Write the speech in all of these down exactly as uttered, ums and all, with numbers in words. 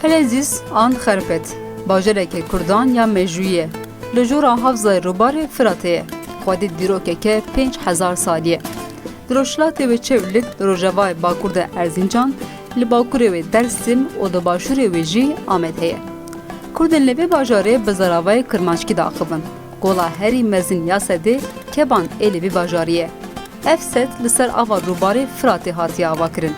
Elezîz an Xerpet, bajareke kurdan ya mejûyî ye. Li jora havzayê rûbarê Firatê ye. Xwedî dîrokeke pênc hezar salî ye. Di rojhilatê wê Çewlîg, li rojavayê bakur de Erzîncan, li bakurê wê Dêrsim û di başûrê wê jî Amed heye. Kurdên li vê bajarê bi zaravayê kirmanckî diaxivin. Gola herî mezin ya sedê keban ê li vê bajarî ye. Ev sed li ser ava rûbarê Firatê hatiye avakirin.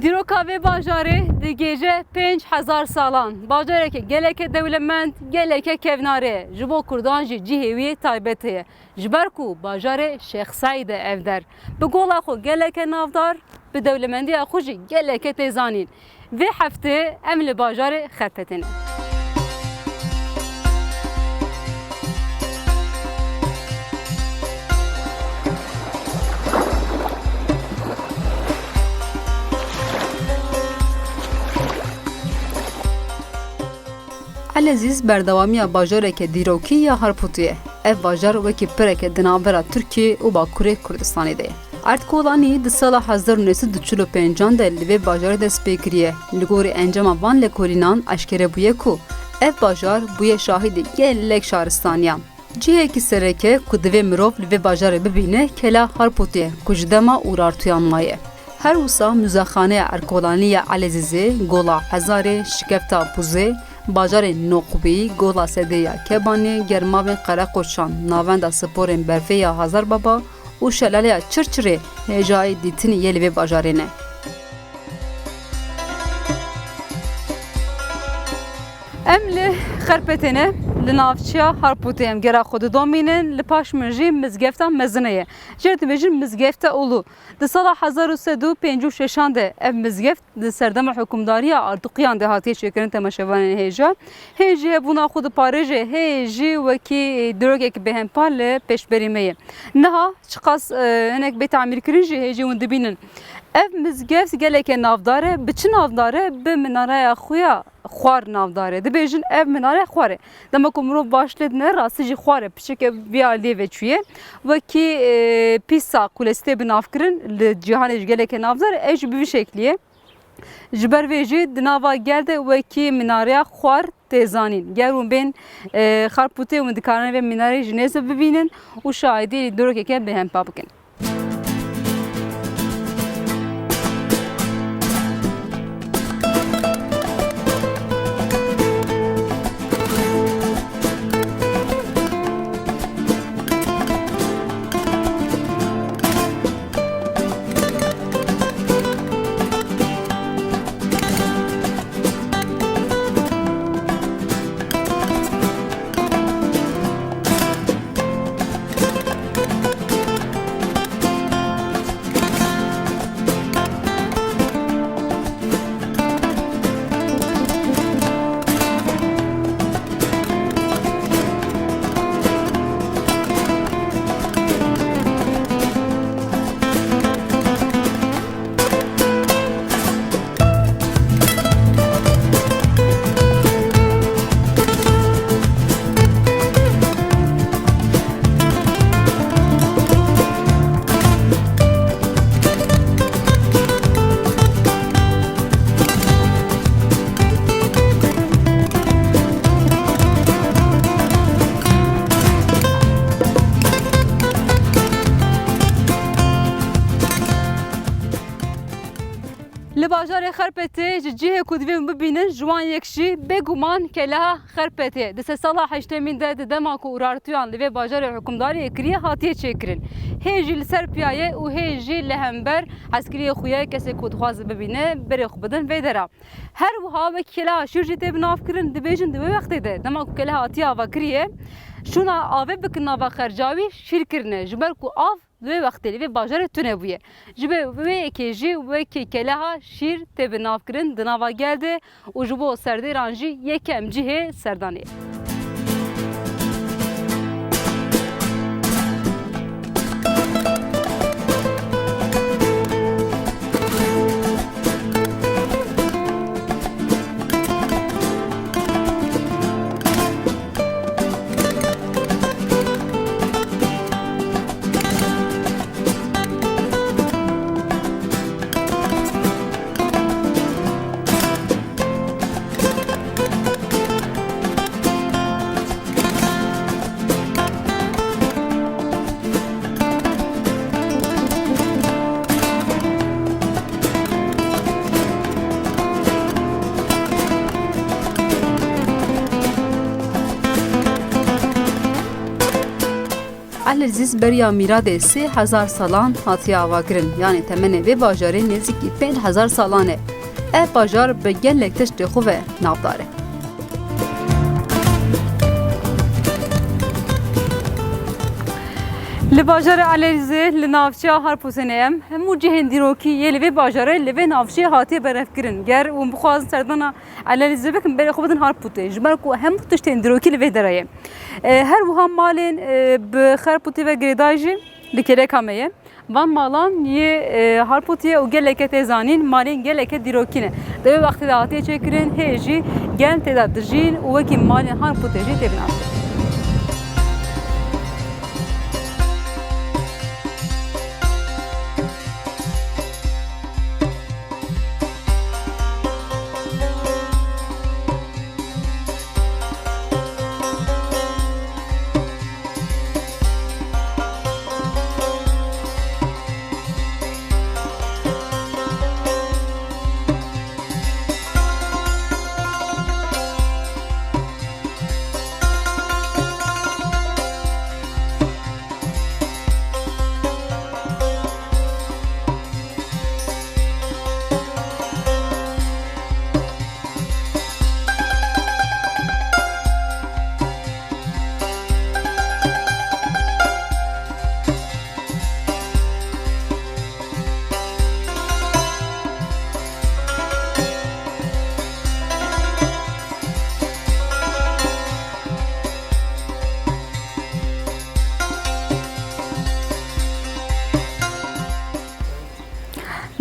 Dîroka vê bajarê digihêje pênc hezar salan. Bajareke geleke dewlemend, geleke kevnar e. Ji bo kurdan jî cihê wî taybet heye. Ji ber ku bajarê Şêx Seîd e ev der. Bi gola xwe geleke navdar, bi dewlemendiya xwe jî geleke tê zanîn. Vê heftê em li bajarê Xerpetê ne. Elezîz berdewamiya bajareke dîrokî ya Harpûtê ye. Ev bajar wekî pireke di navbera Tirkiyê û Bakurê Kurdistanê de ye. Erdkolanî di sala hezar û neh sed û çil û pêncan de li vê bajarê dest pê kiriye. Li gorî encama van lêkolînan eşkere bûye ku ev bajar bûye şahidê gelek şaristaniyan. Cihekî sereke ku divê mirov li vê bajarê bibîne, Kela Harpûtê ye, ku ji dema Urartuyan maye. Her wisa muzexaneya erkolanî ya Elezîzê, Gola Hezarê, Şikefta Bûzê, bajarên Noqbî, Gola Sedê ya Kebanê, Germavên Qereqoçan, navenda sporên berfê ya Hazar Baba û şelaleya Çirçirê hêjayî dîtinî yê li vê bajarê ne. Em li Xerpetê ne, li navçeya Harpûtê em gera xwe didomînin, li paş min jî mizgefta mezin heye. Jê dibêjin Mizgefta Ulu. Di sala hezar û sed û pêncî û şeşan de ev mizgeft di serdema hikûmdariya Artuqiyan de hatiye çêkirin, temaşevanên hêja. Hê jî hebûna xwe diparêje, hê jî wekî dîrokek bêhempa li pêşberî me ye. Niha çiqas, e, hinek bê tamîrkirin jî hê jî hûn dibînin. Ev mizgeft geleke navdar e. Bi çi navdar e? Bi minareya xwe ya xwar navdar e. Dibêjin ev minare xwar e. Dema ku mirov baş lê dine, rastî jî xwar e. Piçeke vî aliyê ve çûye. Wekî, e, pîsa kulesî tê binavkirin, li cîhanê jî geleke navdar e. Ev jî bi vî şeklî ye. Ji ber vê jî di nava gel de wekî minareya xwar tê zanîn. Ger hûn bên, e, Xarpûtê, hûn dikarin vê minareyê ji nêz ve bibînin û şahidî dîrokeke bêhempa bikin. Li bajarê Xerpetê ji cihê ku divê hûn bibînin, ji wan yek jî bêguman Keleha Xerpetê ye. Di sedsala heştemîn de, di dema ku Urartuyan li vê bajarê hikûmdariyê kiriye, hatiye çêkirin. Hê jî li ser piya ye û hê jî li hember eskeriyê xwe ye, kesê ku dixwaze bibîne, berê xwe bidin vê dera. Her wiha wekî Keleha Şîr jî tê binavkirin. Dibêjin di wê wextê de, dema ku Keleha hatiye avakirî ye, şûna avê bikin nava Xercawî Şîr kirine, ji ber ku av di wê wextê li vê bajarê tune bûye. Ji ber wê yekê jî wekî Keleha Şîr tê binavkirin di nava gel de û ji bo serdêran jî yekem cihê serdanê ye. Elezîz beriya mîladê sê hezar salan hatiye avakirin, yanî temenê vê bajarê nêzîkî pênc hezar salan e. Ev bajar bi gelek tiştê xwe ve navdar e. Li bajarê Elezîzê, li navçeya Harpûtê ne em, hemû cihên dîrokî yê li vê bajarê, li vê navçeyê hatiye berhevkirin. Ger hûn bixwazin serdana Elezîzê bikin, berê xwe bidin Harpûtê, ji ber ku hemû tiştên dîrokî li vê derê ye. E, her wiha malên, e, bi Xerpûtê ve girêdayî jî li kêleka me ye. Van malan yê, e, Harpûtê ye û geleke tê zanîn, malên geleke dîrokî ne. Di wê wextê de hatiye çêkirin, hê jî gel tê de dijîn û wekî malên Harpûtê jî tê binasîn.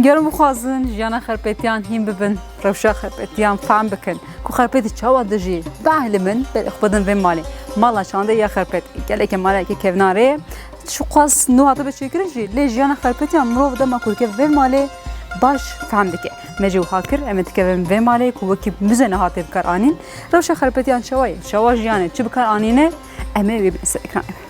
Ger hûn bixwazin jiyana Xerpêtiyan hîn bibin, rewşa Xerpêtiyan fehm bikin, ku Xerpêtî çawa dijî, bielimin, berê xwe bidin vê malê. Mala çandê ya Xerpêt, gelekê maleke kevnarê ye. Çiqas nû hatibe çêkirin jî, lê jiyana Xerpêtiyan mirov dema ku dike vê malê baş fehm dike. Me jî wiha kir, em ê dikevin vê malê ku wekî muzeyê hatiye bikar anîn. Rewşa Xerpêtiyan çawa ye? Çawa jiyan e? Çi bikar anîne? Em ê wê bin ser ekranê.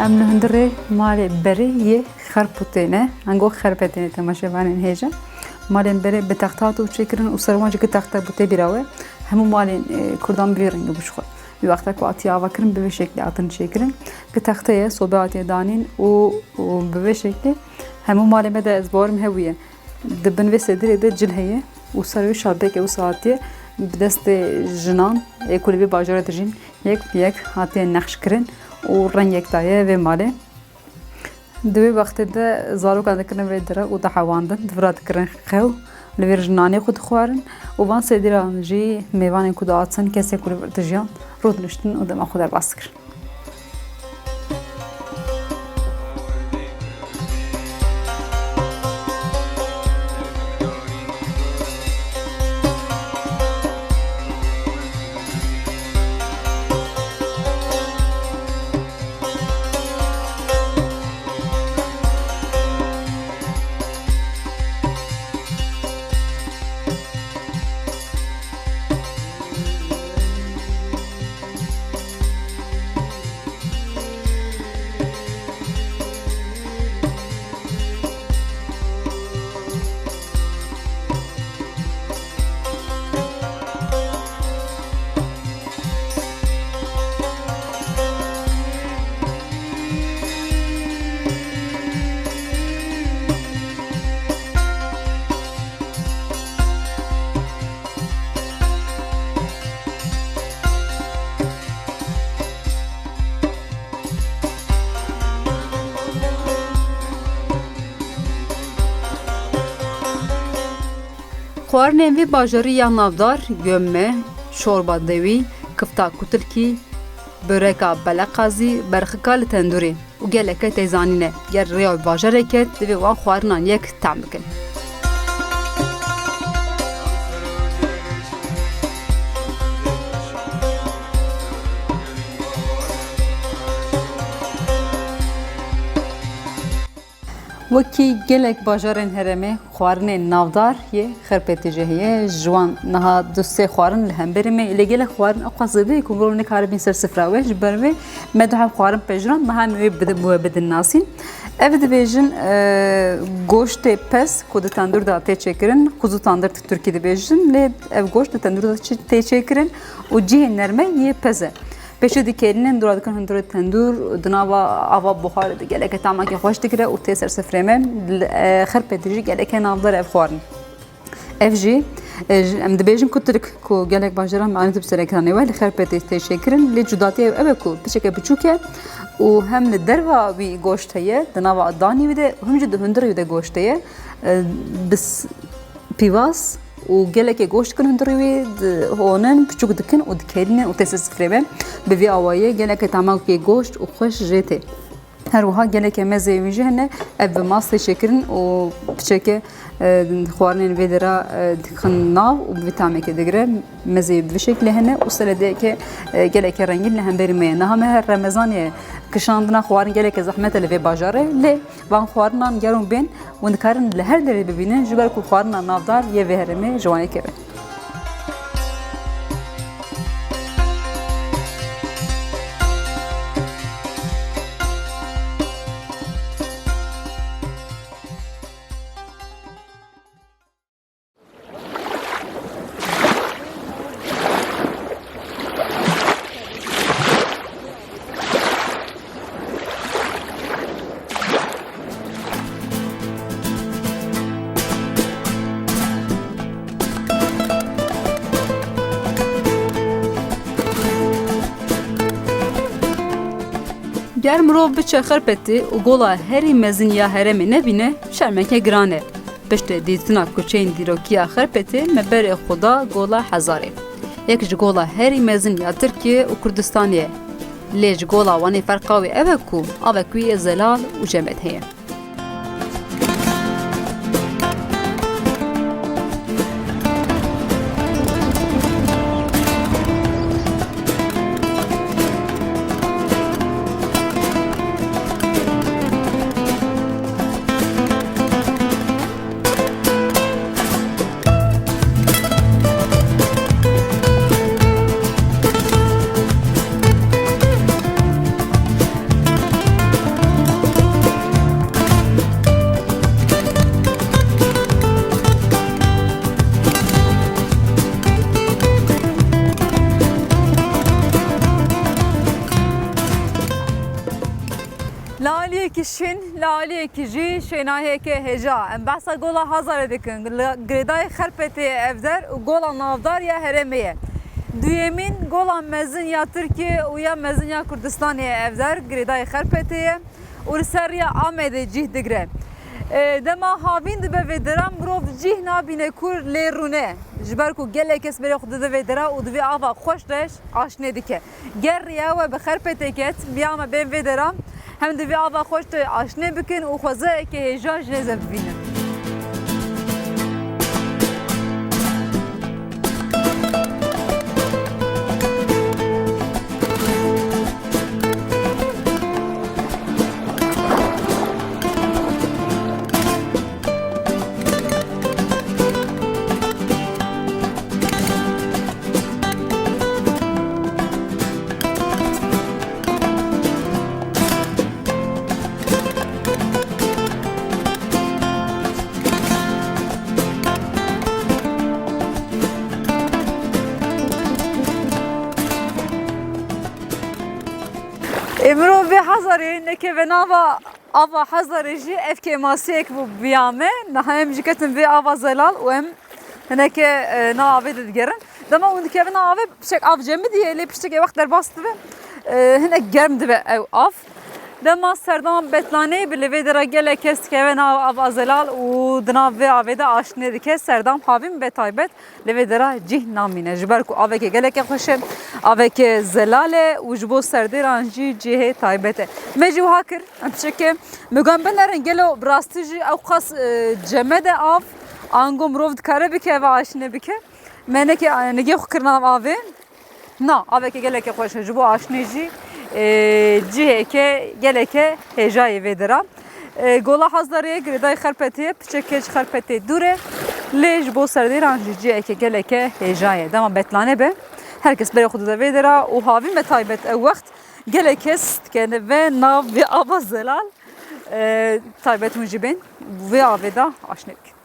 Em li hundirê malê berê yê Xerpûtê ne, ango Xerpêtê ne, temaşevanên hêja. Malên berê bi texta hatibû çêkirin û ser wan jî gi texte bû tê bîra we. Hemû malên, e, Kurdan bi vî rengî bû ji xwe. Wî wexta ku hatiye avakirin bi vê şeklê hatin çêkirin. Gi texte ye, sobe hatiye danîn û, û bi vê şeklê hemû malê me de ez bawerim hebûye. Di bin vê sedirê de cil heye û ser wê şabeke wisa hatiye bi destê jinan ê ku li vê bajarê dijîn yek bi yek hatiye nexşkirin û rengek daye vê malê. Di wê wextê de zarokan dikirin vê dire û dihewandin, di vira dikirin xew, li vir jî nanê xwe dixwarin û van sediran jî mêvanên ku dihatin, kesên ku li vir dijiyan, rûdiniştin û dema xwe derbas dikirin. Xwarinên vê bajarî ya navdar, gömme, şorba dewî, kifta kutilkî, böreka beleqazî, berxika li tendûrê û geleke tê zanîne. Ger rêya bajarê ket, divê wan xwarinan yek tehm bikin. Wekî gelek bajarên herêmê, xwarinên navdar yê Xerpêtê jî heye. Ji wan niha du sê xwarin li hemberî me, lê gelek xwarin ew qas zêde ye ku mirov nikare bîn ser sifra we. Ji ber vê me du heb xwarin pejirand, niha em wê bidin, we bidin nasîn. Ev dibêjin, e, goştê pez ku di tendûr de tê çêkirin, kuzu tandır Tirkî dibêjin, lê ev goşt di tendûr de çi-, tê çêkirin û cihê nerme yê pez e. Pêşî dikerînin, dûra dikin hundirê tendûr, di nava ava buxarê de geleke tamake xweş digire û tê ser sifrê me. Li, e, Xerpêtê jî geleke navdar ev xwarin. Ev jî, e, ji, em dibêjin kutilk ku gelek bajaran me anî bi ser ekranê we, li Xerpêtê tê çêkirin, lê cudatiya ew e ku piçeke biçûk e û hem li derva wî goşt heye, di nava danî wî de, hem jî di hundirê wî de goşt heye. E, bis-, pîvaz û gelekê goşt dikin hundirê wî, di-, honin, piçûk dikin û dikerînin û tê ser sifrê me. Bi vî awayî geleke tamakê goşt û xweş jê tê. Her wiha geleke mezeyê wî jî hene, ev bi mastê çêkirin û piçeke, e, xwarinên vê dera, e, dixin nav û bi vî tamekê digire. Mezeyê bi vî şeklê hene û seledeyeke, e, geleke rengîn li hemberî me ye. Niha me her Remezanê kişandina xwarin geleke zehmet e li vê bajarê, lê van xwarinan ger hûn bên, hûn dikarin li her derê bibînin, ji ber ku xwarina navdar yê vê herêmê ji wan yek e. Ger mirov biçe Xerpetê û gola herî mezin ya herêmê nebîne, şermeke giran e. Piştî dîtina kuçeyên dîrokî ya Xerpetê me berê xwe da gola Hezarê. Yek ji gola herî mezin ya Tirkiye û Kurdistanê ye. Lê ji gola Wanê ferqa wê ew e ku avek wî yê zelal û jemed heye. Li aliyekî şîn, li aliyekî jî şênayeke hêja. Em behsa Gola Hazarê dikin. Li girêdayê Xerpetê ye ev der û gola navdar ya herêmê ye. Duyemîn gola mezin ya Tirkiye û ya mezin ya Kurdistanê ye ev der, girêdayê Xerpetê ye û li ser riya Amedê cih digire. E, dema havîn dibe vê dera, mirov cih nabîne ku lê rûne. Ji ber ku gelek kes berê xwe dide vê dera û di vê ava xweş de aşnê dike. Ger riya we bi Xerpetê ket, biya me bên vê dera, hem di vê ava xweş de aşnê bikin û xwezayeke hêja ji nêze bibînin. Ê mirov vê Hazarê nekeve nava ava Hazarê jî ev kêmasiyek bû biya me. Niha em jî ketin vê ava zelal û em hineke, e, nav avê de digerin. Dema hûn dikevin nav avê, piçek av cemidî ye, lê piştekê wext derbas dibe, e, hinek germ dibe ew av. Dema serdama Betlaneyê bi li vê dera gelek kes dikeve nav ava zelal û di nav vê avê de aştine dike, serdam havîn be taybet li vê dera cih namîne. Ji ber ku aveke geleke xweş e, aveke zelal e û ji bo serdêran jî cihê taybet e. Me jî wiha kir, em çike, me got binerin gelo bi rastî jî ew qas, e, ceme de av, ango mirov dikare bikeve aştine bike. Me neke, e, nigê xwe kir nav avê. Na, aveke geleke xweş e. Ji bo aşnê jî, e, ciheke geleke hêja ye vê dera. E, Gola Hazdarê girêdayî Xerpetê ye, piçeke ji Xerpetê dûr e. Lê ji bo serdêran jî ciheke geleke hêja ye. Dema betlane be, her kes berê xwe dide vê dera û havîn be taybet ew wext gelek kes dikene ve nav vê ava zelal, e, taybet hûn jî bên vê avê de aşnê bikin.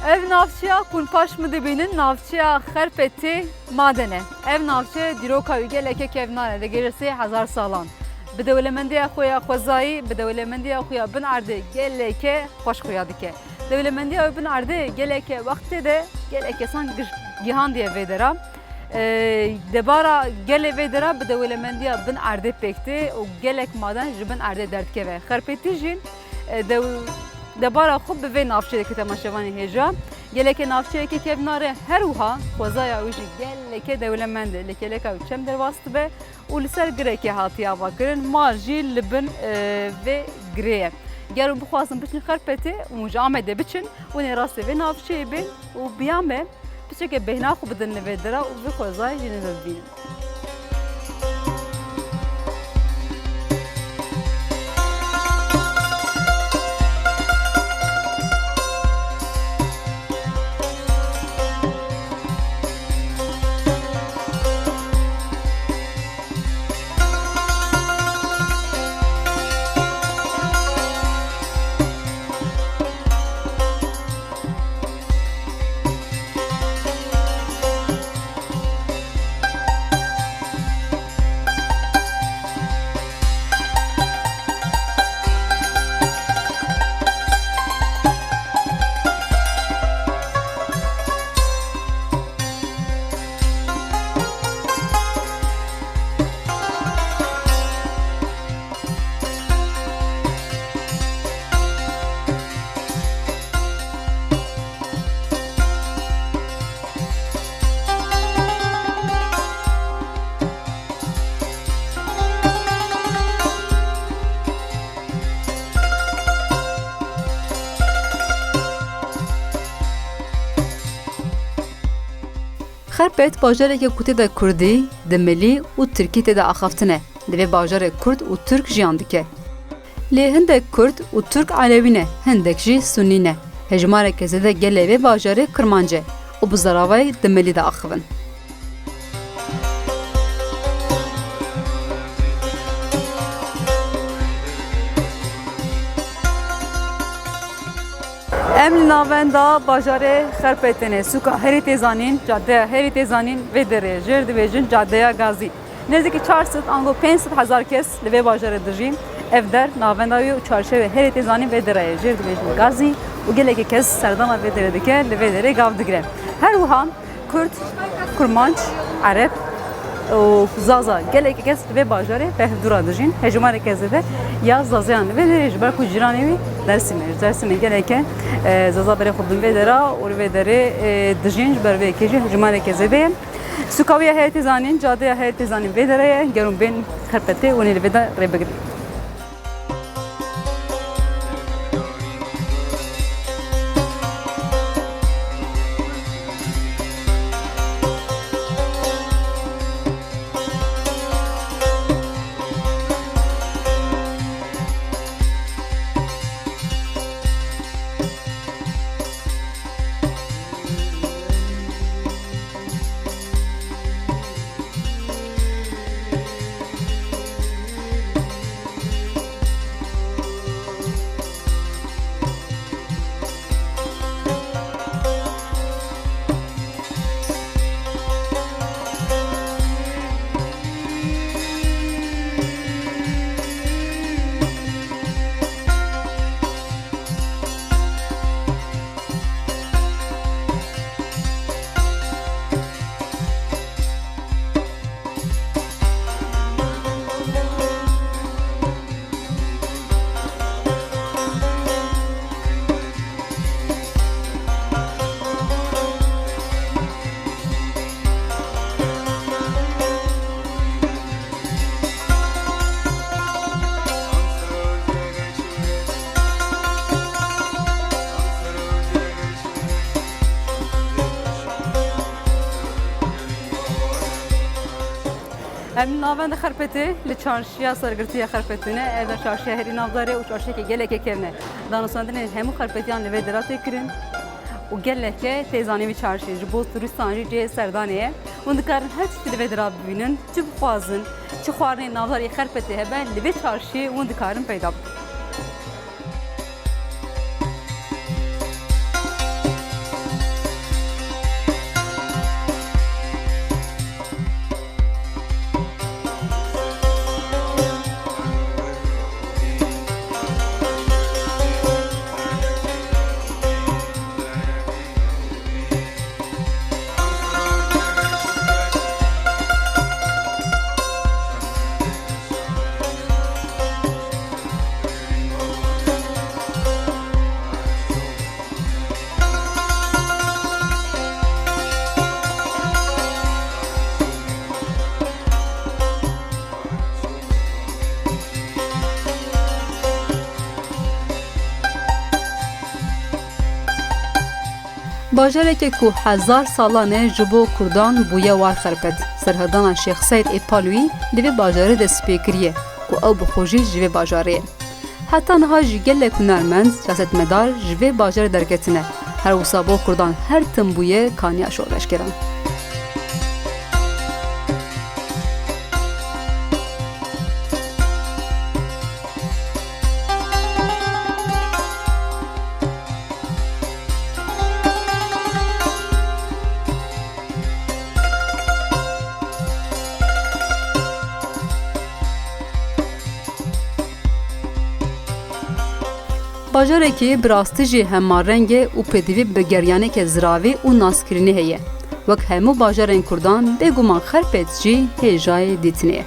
Ev navçeya ku hûn paş min dibînin, navçeya Xerpetê Maden e. Ev navçe dîroka wî geleke kevnar e, digihîje sê hezar salan. Bi dewlemendiya xwe ya xwezayî, bi dewlemendiya xwe ya bin erdê geleke xweş xuya dike. Dewlemendiya wî bin erdê geleke wextê de gelek kesan giş-, gihandiye vê dera. E, debara gelê vê dera bi dewlemendiya bin erdê pêk tê û gelek maden ji bin erdê derdikeve. Xerpêtî jî, e, dew-, debara xwe bi vê navçeyê dike temaşevanê hêja. Geleke navçeyeke kevnar e, her wiha xwezaya wî jî geleke dewlemend e. Li kêleka wî çem derbas dibe û li ser girekê hatiye avakirin. Ma jî li bin, e, vê girê ye. Ger hûn bixwazin biçin Xerpetê û ji Amedê biçin, hûn ê rastê vê navçeyê bên û biya me piçeke bêhna xwe bidin li vê dera û vê xwezayê jî li vir bibînin. Xerpêt bajareke ku tê de kurdî, dimilî û tirkî tê de axaftine. Di vê bajarê Kurd û Tirk jiyan dike. Lê hindek Kurd û Tirk Elewî ne, hindek jî Sunnî ne. Hejmareke zêde gelê vê bajarê Kirmanc e û bi zeravayek di milî de axivin. Em li navenda bajarê Xerpêtê ne, sûka herî tê zanîn, cadeya herî tê zanîn, vê derê jêr dibêjin Cadeya Gazî. Nêzîkî çar sed ango pênc sed hezar kes li vê bajarê dijîn. Ev der navenda wî û çarşevê herî tê zanîn vê derê ye. Jêr dibêjin Gazî û gelekî kes serdana vê derê dike, li vê derê gav digire. Her wiha Kurd, Kurmanc, Ereb û Zaza gelekî kes li vê bajarê bi hevdû re dijîn. Hejmareke zêde ya Zazayan li vê derê ji ber ku cîranê wî Dêrsim e. Ji Dêrsimê geleke, e, Zaza berê xwe didin vê dera û li vê derê, e, dijîn. Ji ber vê yekê jî hejmareke zêde ye. Sûka wî ya herî tê zanîn, cadeya herî tê zanîn vê derê ye, ger hûn bên Xerpetê hûn ê li vê de rê bigrin. Em li navenda Xerpetê, li çarşiya sergirtî ya Xerpetê ne. Ev der çarşiya herî navdar e û çarşiyeke gelekê kevn e. Danûstandinên hemû Xerpetiyan li vê dera tê kirin û geleke tê zanîn vî çarşiyê. Ji bo turîstan jî cihê serdanê ye. Hûn dikarin her tiştî li vê dera bibînin, çi bixwazin, çi xwarinên navdar ê Xerpetê hebe, li vê çarşiyê hûn dikarin peyda bikin. Bajareke ku hezar salan e ji bo Kurdan bûye war Xerpet. Serhildana Şêx Seyd ê Palwî di vê bajarê dest pê kiriye ku ew bi xwe jî ji vê bajarê ye. Heta niha jî gelek hunermend, siyasetmedar ji vê bajarê derketine. Her wisa bo Kurdan her tim bûye kaniya şoreşgeran. Bajarekî bi rastî jî hemareng e û pêdivî bi geryaneke ziravî û naskirinî heye. Wek hemû bajarên Kurdan, bêguman Xerpêt jî hêjayê dîtinê ye.